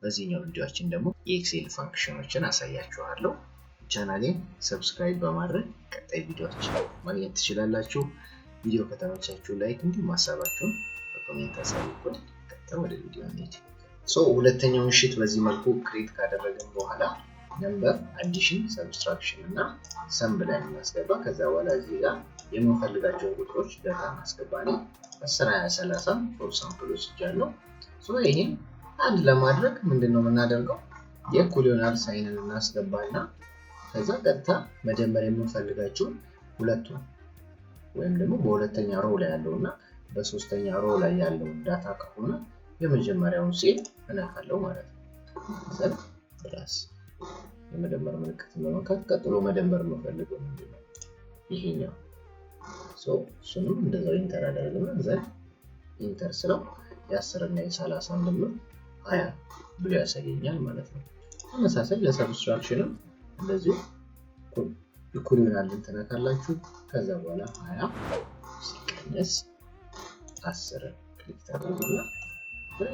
በዚህኛው ቪዲዮአችን ደግሞ የ Excel function ኦችን አሳያችኋለሁ። ቻናሌን subscribe በማድረግ ቀጣይ ቪዲዮዎች ማግኘት ትችላላችሁ። ቪዲዮ ከተመቻችሁ like፣ እንዲሁም ሀሳባችሁን በ comment አሳውቁን። ቀጥታ ወደ ቪዲዮ እንሂድ። So ሁለተኛውን sheet በዚህ መልኩ create ካደረግን በኋላ number፣ addition፣ subtraction እና sum ብለን እናስገባ። ከዛ በኋላ እዚህ ጋር የምንፈልጋቸውን ቁጥሮች data እናስገባ። እኔ 10፣ 20፣ 30 for sample ወስጃለሁ። So ይሄን add ለማድረግ ምንድን ነው የምናደርገው? የእኩል ይሆናል sign ን እናስገባና ከዛ ቀጥታ መደመር የምንፈልጋቸውን ሁለቱን ወይም ደግሞ በሁለተኛ row ላይ ያለው እና በሶስተኛ row ላይ ያለውን data ከሆነ የመጀመሪያውን ሴል እነካለው ማለት ነው። Then plus የመደመር ምልክትን በመንካት ቀጥሎ መደመር የምፈልገው ምንድን ነው? ይሄኛው። እሱንም እንደዛው enter አደርግና then enter ስለው የ10 እና የ30 ድምር 20 ብሎ ያሳየኛል ማለት ነው። ተመሳሳይ ለ subtraction ም እንደዚሁ እኩል ይሆናልን ትነካላችሁ። ከዛ በኋላ 20 ሲቀነስ 10 click ታደርጉና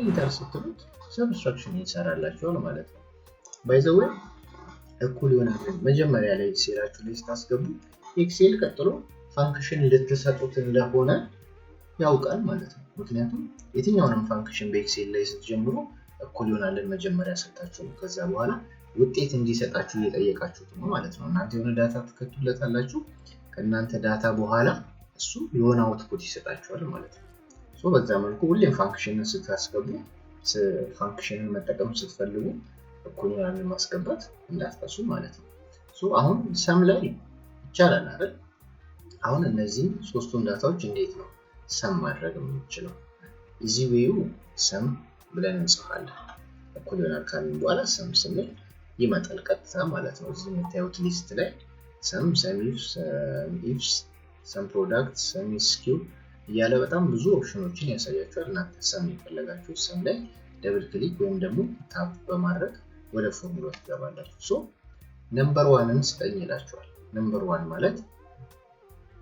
enter ስትሉት subtraction ይሰራላችኋል ማለት ነው። By the way፣ እኩል ይሆናል መጀመሪያ ላይ ሴላችሁ ላይ ስታስገቡ Excel ቀጥሎ function ልትሰጡት እንደሆነ ያውቃል ማለት ነው። ምክንያቱም የትኛውንም function በ Excel ላይ ስትጀምሩ እኩል ይሆናልን መጀመሪያ ሰጣችሁ ነው። ከዛ በኋላ ውጤት እንዲሰጣችሁ እየጠየቃችሁት ነው ማለት ነው። እናንተ የሆነ data ትከቱለታላችሁ። ከእናንተ data በኋላ እሱ የሆነ output ይሰጣችኋል ማለት ነው። በዛ መልኩ ሁሌም function ን ስታስገቡ፣ function ን መጠቀም ስትፈልጉ እኩል ይሆናልን ማስገባት እንዳትረሱ ማለት ነው። አሁን sum ላይ ይቻላል አይደል? አሁን እነዚህን ሶስቱን data ዎች እንዴት ነው sum ማድረግ የምንችለው? Easy way ኡ sum ብለን እንጽፋለን። እኩል ይሆናል ካልን በኋላ sum ስንል ይመጣል ቀጥታ ማለት ነው። እዚህ የምታዩት list ላይ sum፣ sum ifs፣ sum product፣ sum sq እያለ በጣም ብዙ option ኦችን ያሳያችኋል። እናንተ sum የፈለጋችሁ sum ላይ double click ወይም ደግሞ tab በማድረግ ወደ ፎርሙላ ትገባላችሁ። So number one ን ስጠኝ ይላችኋል። Number one ማለት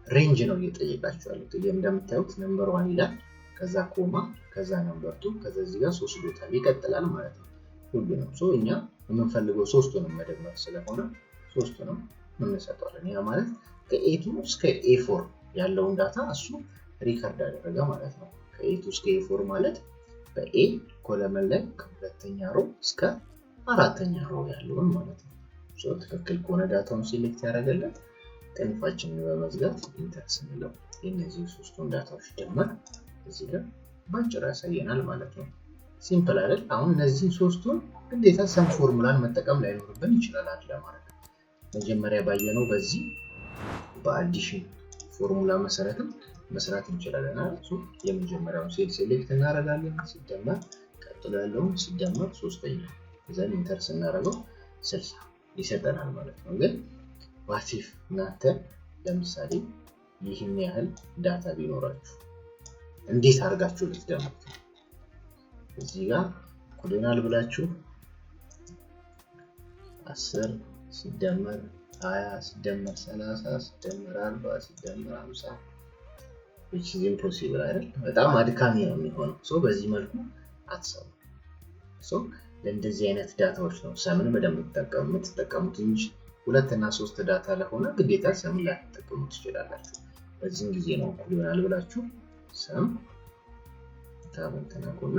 range ነው እየጠየቃችሁ ያሉት። እንደምታዩት number one ይላል፣ ከዛ comma፣ ከዛ number two፣ ከዛ እዚህ ጋር ሶስት dot ይቀጥላል ማለት ነው። ሁሉንም so እኛ የምንፈልገው ሶስቱንም መደመር ስለሆነ ሶስቱንም እንሰጠዋለን። ያ ማለት ከ A2 እስከ A4 ያለውን data እሱ record አደረገ ማለት ነው። ከ A2 እስከ A4 ማለት በ A column ላይ ከሁለተኛ row እስከ አራተኛ row ያለውን ማለት ነው። ትክክል ከሆነ data ውን select ያደረገልን ቅንፋችንን በመዝጋት enter ስንለው የእነዚህ ሶስቱን data ዎች ድምር እዚህ ጋር ባጭሩ ያሳየናል ማለት ነው። Simple አይደል? አሁን እነዚህን ሶስቱን ግዴታ sum formula ን መጠቀም ላይኖርብን ይችላል add ለማድረግ። መጀመሪያ ባየነው በዚህ በ addition formula መሰረትም መስራት እንችላለን። የመጀመሪያውን cell select እናደርጋለን፣ ሲደመር ቀጥሎ ያለውን ሲደመር ሶስተኛ፣ then enter ስናደርገው 60 ይሰጠናል ማለት ነው። ግን what if እናንተ ለምሳሌ ይህን ያህል data ቢኖራችሁ እንዴት አድርጋችሁ ልትደምሩት ነው? እዚህ ጋር እኩል ይሆናል ብላችሁ 10 ሲደመር 20 ሲደመር 30 ሲደመር 40 ሲደመር 50፣ which is impossible አይደል? በጣም አድካሚ ነው የሚሆነው። So በዚህ መልኩ አትሰሩ። So ለእንደዚህ አይነት data ዎች ነው sum ን በደንብ የምትጠቀሙት እንጂ ሁለት እና ሶስት data ለሆነ ግዴታ sum ን ላትጠቀሙ ትችላላችሁ። በዚህም ጊዜ ነው እኩል ይሆናል ብላችሁ sum tab ን ትነኩና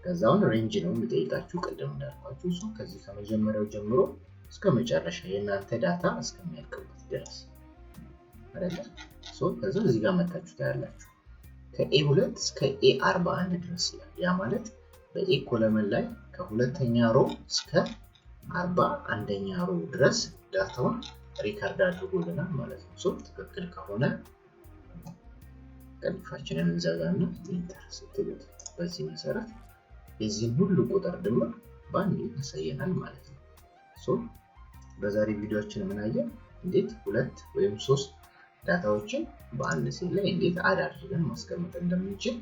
ከዛውን range ነው የሚጠይቃችሁ ቅድም እንዳልኳችሁ እሱ ከዚህ ከመጀመሪያው ጀምሮ እስከ መጨረሻ የእናንተ data እስከሚያልቅበት ድረስ አይደለ? ከዛ እዚህ ጋር መታችሁ ታያላችሁ። ከ A2 እስከ A41 ድረስ ይላል። ያ ማለት በ A column ላይ ከሁለተኛ row እስከ 41ኛ row ድረስ data ውን record አድርጎልናል ማለት ነው። So ትክክል ከሆነ ቅንፋችንን እንዘጋና enter ስትሉት በዚህ መሰረት የዚህን ሁሉ ቁጥር ድምር በአንድ ያሳየናል ማለት ነው። So በዛሬ ቪዲዮችን የምናየው እንዴት ሁለት ወይም ሶስት data ዎችን በአንድ ሴል ላይ እንዴት add አድርገን ማስቀመጥ እንደምንችል፣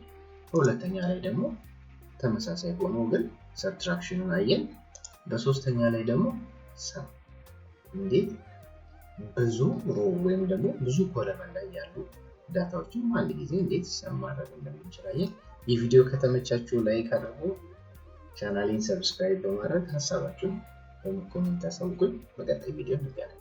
በሁለተኛ ላይ ደግሞ ተመሳሳይ ሆኖ ግን subtraction ኑን አየን። በሶስተኛ ላይ ደግሞ sum እንዴት ብዙ row ወይም ደግሞ ብዙ column ላይ ያሉ data ዎችን በአንድ ጊዜ እንዴት sum ማድረግ እንደምንችል አየን። ይህ ቪዲዮ ከተመቻችሁ like አድርጉ። ቻናሌን subscribe በማድረግ ሀሳባችሁን በ comment አሳውቁኝ። በቀጣይ ቪዲዮ እንገናኝ።